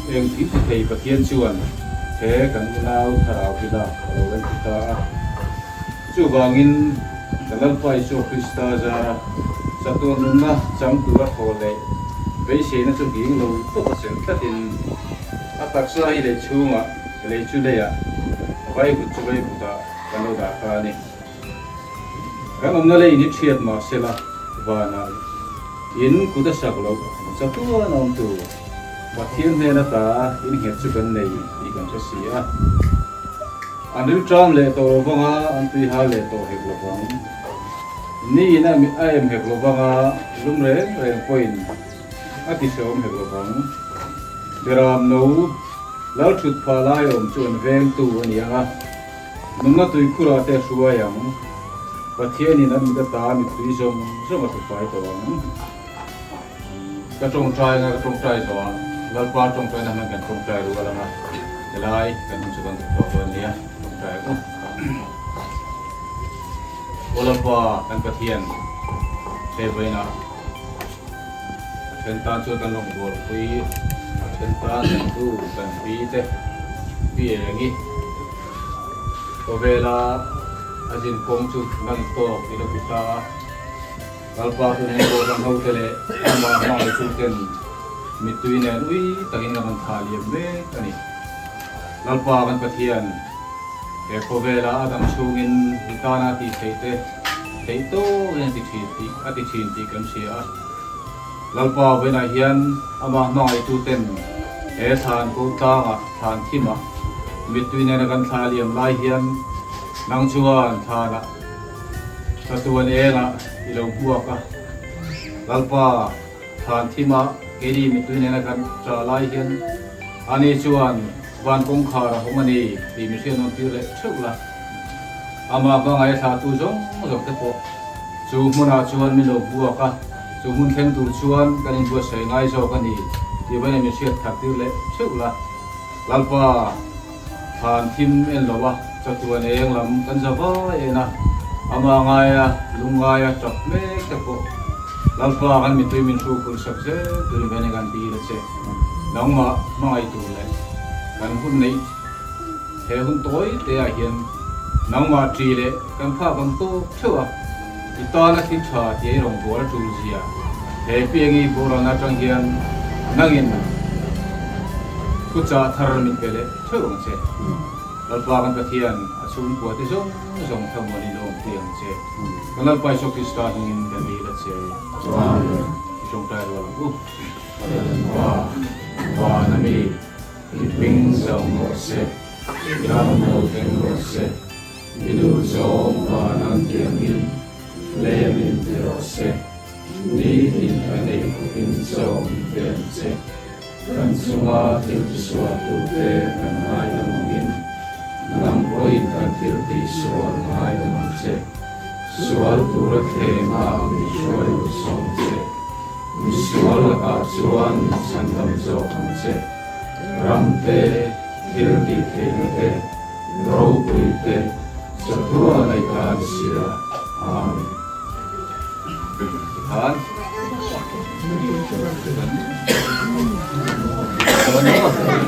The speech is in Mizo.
Engkim ti thei Pathian chuan he kan unau thlarau hi lak a lo rem ti ta a. Chuvangin kan Lalpa Isua Krista zara chatuan nunna chang tura thaw leh beiseina chu nghing lo tawp a chelh tlatin a taksa hi lei chhungah lei chu leiah vaivut chu vaivutah kan lo dah ta a ni. Kan awmna leiin hi thiat mah sela vanah in kut a sak loh chatuan a awm tur Pathian hnen ata innghet chu kan nei tih kan hre si a. An rilṭam leh tawh lo vanga an tui hal leh tawh hek lo vang. Niin a em hek lo vanga lum reng reng pawhin a ti hrehawm hek lo vang. Beram no lal ṭhut phah lai awm chu an vengtu a ni ang a. Nunna tuikhurah te a hruai ang. Pathianin an mit ata mittui zawng zawng a hrufai tawh ang. Ka tawngtai anga ka tawngtai zawhah Lalpa tawngtaina hman kan tawngtai rual anga helai kan hun chu kan duh tawh dawn nia tawngtai ang u. Aw Lalpa kan Pathian he vawiinah a then tan chuan kan rawngbawlpui a then tan kan tu kan pi te pi engi khawvela a zinkawng chu ngan tawk i lo ti ta a. Lalpa chu heng Kohhran hote leh amah hmangaihtu ten mittui nen ui takin kan rawn thah liam mek a ni. Lalpa kan Pathian, he khawvela a dang chhungin i tana tih theih te theih tawkin a ti thin tih a ti thin tih kan hria a. Lalpa vawiinah hian amah hmangaihtu ten he thlan ko tlangah thlan thimah mittui nena kan thlah liam lai hian nang chuan thlanah Chatuan engah i lo hmuak a, Lalpa thlan thima keini mittui nena kan ṭah lai hian ani chuan van kawngkhar a hawng a ni tih mi hriat nawn tir leh ṭheuh la. Amah hmangaih a thlahtu zawng zawng te pawh chu hmunah chuan min lo hmuak a, chu hmun thleng tur chuan kan inbuatsaih ngai zawk a ni tih vawiin mi hriat thar tir leh ṭheuh la. Lalpa. Thlan thim en lo a, chatuan eng lam kan za vai en a, ama ngaia lungngaia tap mek te pawh Lalpa kan mitui min hru khur sak zel turin ven kan dil a che. Nangmah hmangaih tur leh kan hun neih he hun tawi te ah hian nangmah ṭi leh kan phak ang tawk theuh a, i tana thil ṭha tia i rawngbâwl a ṭul zia he piangi boralna aṭang hian nangin thuchah thar min pe leh theuh ang che. Lalpa kan Pathian a chhungkua te zawng zawng thlamuanin a awmpui ang che. Kan Lalpa Isua Krista hnungin kan dil a che. Amen. I tawngtai rual ang u. Lalpa, van a mi, i hming zawng rawh se, i ram lo thleng rawh se. I duh zawng van ang tiangin lem in ti rawh se, nitin kan ei khawpin chaw min pe ang che. Kan chunga thil tisual tute kan ngaidam angin, nang pawhin kan thil tihsual ngaidam ang che. Sual tura thlema min hruai lut sawm che. Misual lakah chuan min chhandam zawk ang che. Ram te, thil tih theihna te. Ropui te chatuah nei ta an sia. Amen. Tikhan kan